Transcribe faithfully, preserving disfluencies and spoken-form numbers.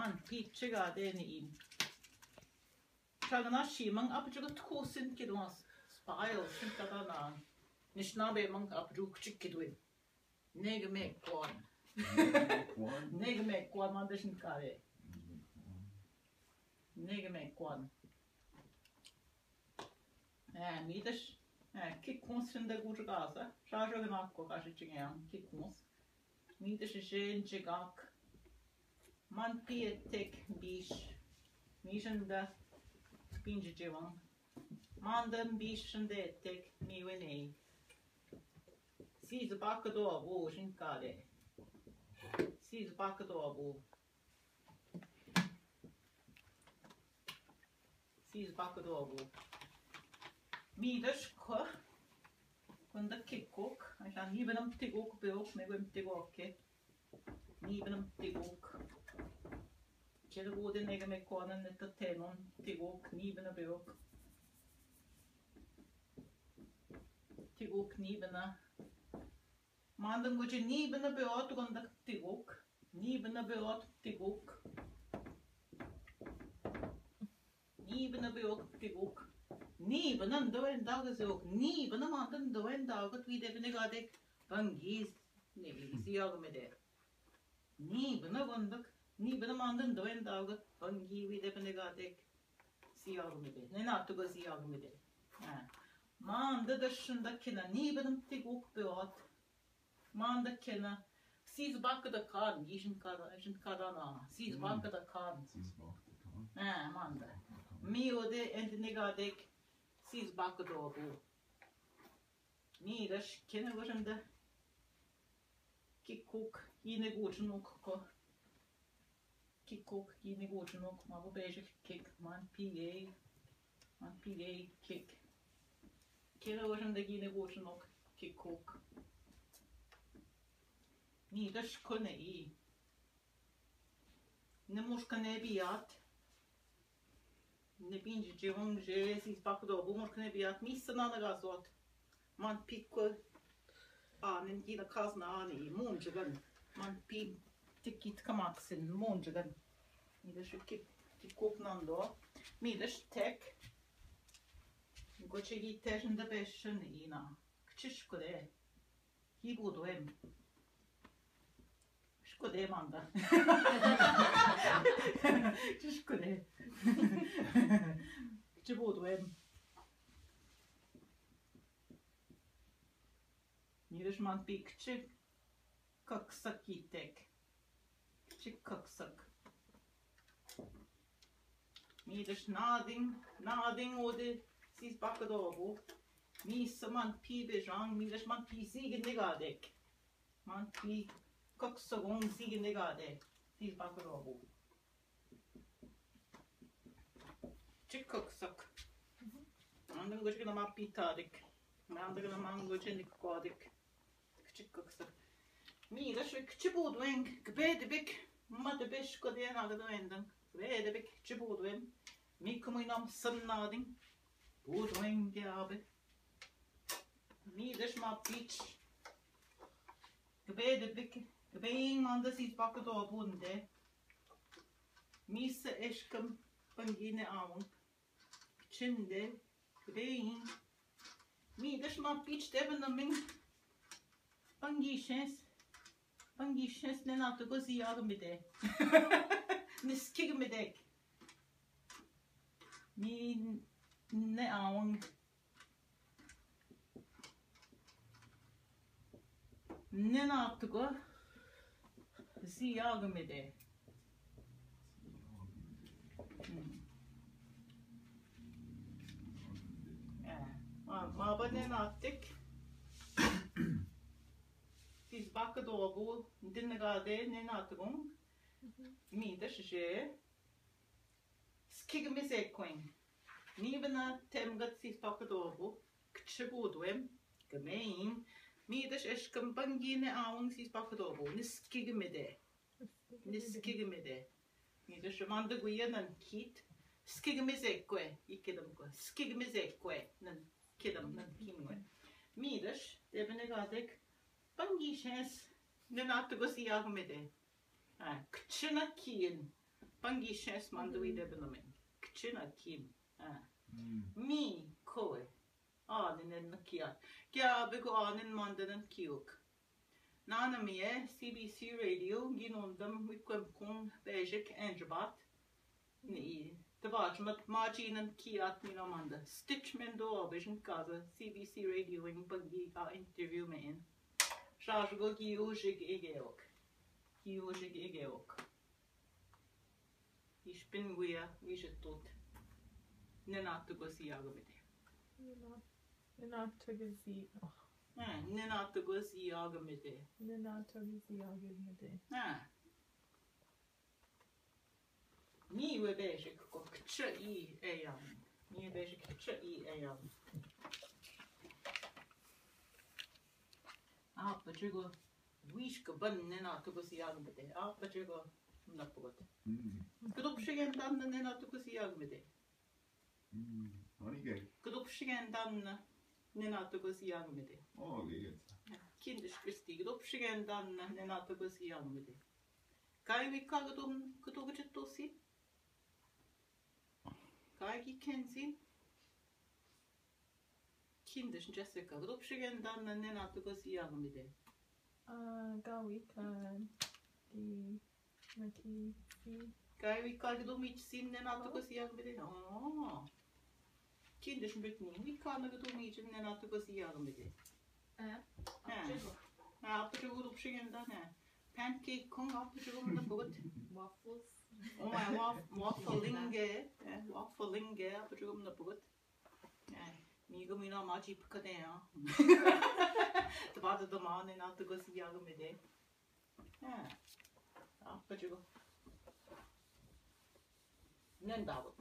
An picture ga de ni in. Chagna shimang apjuk tkusin kidwas. Spile sin kadana. Nishna bemang apjuk chik kidwin. Neg me kwan. Kwan. Neg me kwan man de shin kare. Neg me kwan. Eh, mi de sh-, eh, kikons shin de gurgasa. Shajo gna ko kashi chingyan kikons. Mi de sh-, jen jigak. Man pie tek bish. Mi shin de pinji jiwang. Man de bish shin de tek mi wenei. Siz bak do bu shin kare. Siz bak do bu. Siz bak do bu. Mi de shko. Kunda kikok. Aisha ni benam tigok beok, me gwen tigok ke. Ni benam tigok. Kere bu de nega me konan ne ta tenon tigok, ni bena beok. Tigok, ni bena. Mandang goche ni bena beot gonda tigok. Ni bena beot tigok. Ni bena beot tigok. Ni bena ndo en daga zeok. Ni bena mandan ndo en daga tui de bene ga dek. Bangi ne bi si yag me de. Ni bena gonda. Ni bena mandan ndo en daga. Bangi wi de bene ga dek. Si yag me de. Ne na tu ga si yag me de. Ha. Manda da shunda kina. Ni bena tigok beot. Manda kena. Siz bak da kan, gishin kada, gishin kada na. Siz bak da kan. Siz bak da kan. Ha, manda. Mi ode ent nega dek. Siz bak da bu. Mi da sh-, kena goshanda. Kikuk, yine gochin ukko. Kikok, gine gochenok, ma bu beje kik, man pigei, man pigei kik. Kira wajan da gine gochenok, kikok. Ni da shkone i. Ne mushka ne biat. Ne pinji jevang je, si pak do bu mushka ne biat, mi sana na gazot. Man piko. A, nen gina kazna ani, munjagan. Man pi tikit kamaksin, munjagan. Mi da shu ki, ki kuk nando. Mi da shu tek. Goche gi tejen da beshen ina. Kchish kure. Ki budu em. Shkure manda. Kchish kure. Kchi budu em. Ni da shu man pi kchi kaksak itek. Kchi kaksak. Mi da shu nading, nading ode sis bakadobu. Mi sa man pi bejang, mi da shu man pi zigi nigadek. Man pi kaksak ong zigi nigade. Sis bakadobu. Kchi kaksak. Andan goche na ma pitadik. Andan na ma goche nik kodik. Kchi kaksak. Mi da shu kchi budweng, kbedbik, ma de besh kode na gado endan. Kbedbik, kchi budweng. Mi kumu inam san nading. Budweng ge abe. Mi da shu ma pich. Kbedbik, kbeing manda sis bakadobu nde. Mi sa eshkam pangine awang. Chinde, kbeing. Mi da shu ma pich de bana ming. Pangi shens. Pangi shens ne na to gozi yag mi de. Niskig mi de. Mi ne awang. Nena tugo zi yag mi de. Hmm. Eh, ma, ma ba nena tik. Sis bakadobu, din ga de nena tugung. Mi da shu je. Skigmi zekwen. Ni bana temgat sis bakadobu. Kchi budwem. Gmein. Mi da shu eshkam pangine awang sis bakadobu. Ni skigmi de. Ni skigmi de. Mi da shu manda guya nan kit. Skigmi zekwe. Ikidam ko. Skigmi zekwe. Nan kidam nan kimwe. Mi da shu. De bene gadek. Pangi shens. Nena tugo zi yag mi de. Ha, kchina kiyin. Pangishens man du ide benamen. Kchina kim. Ah. Mi koe. Ah, nen nakia. Kya bego anen manden kiok. Nana mi e C B C Radio, ginondam wikwem kong bejik enjabat. Ni, te baj mat maji nan ki at mi no manda. Stitch men do bejin kaza C B C Radio in bangi a interview men. Shaj go ki ujig igeok. Ki ujig igeok. Ich bin guia, wie je tot. Nenatugosi agmede. Nenatugosi. Ha, nenatugosi agmede. Nenatugosi agmede. Ha. Mi we bejik ko kcha i eyam. Mi we bejik kcha i eyam. Apa juga wish ke ban nenatugosi agmede. Apa juga napugot. Kdo pshigen dan nenatugosi agmede. Ani ke? Kdo pshigen dan nenatugosi agmede. Oh, ge ge. Kindish Christi, kdo pshigen dan nenatugosi agmede. Kai wi ka kdo, kdo gchitosi? Kai ki kenzi? Kindish Jessica, kdo pshigen dan nenatugosi agmede. Ah, gawi ka di mati si. Kai wi ka kdo mich sin nenatugosi agmede. Oh. Kindish Brittany, wi ka na kdo mich nenatugosi agmede. Eh? Ah, apa juga kdo pshigen dan. Pancake kong apa juga napugot. Waffles. Oh, waffling. Eh, waffling apa juga napugot. Mi go mi na maji pkade ya. Tbada doma nenatugosi agmede. Ha. Apa juga. Nen dagot.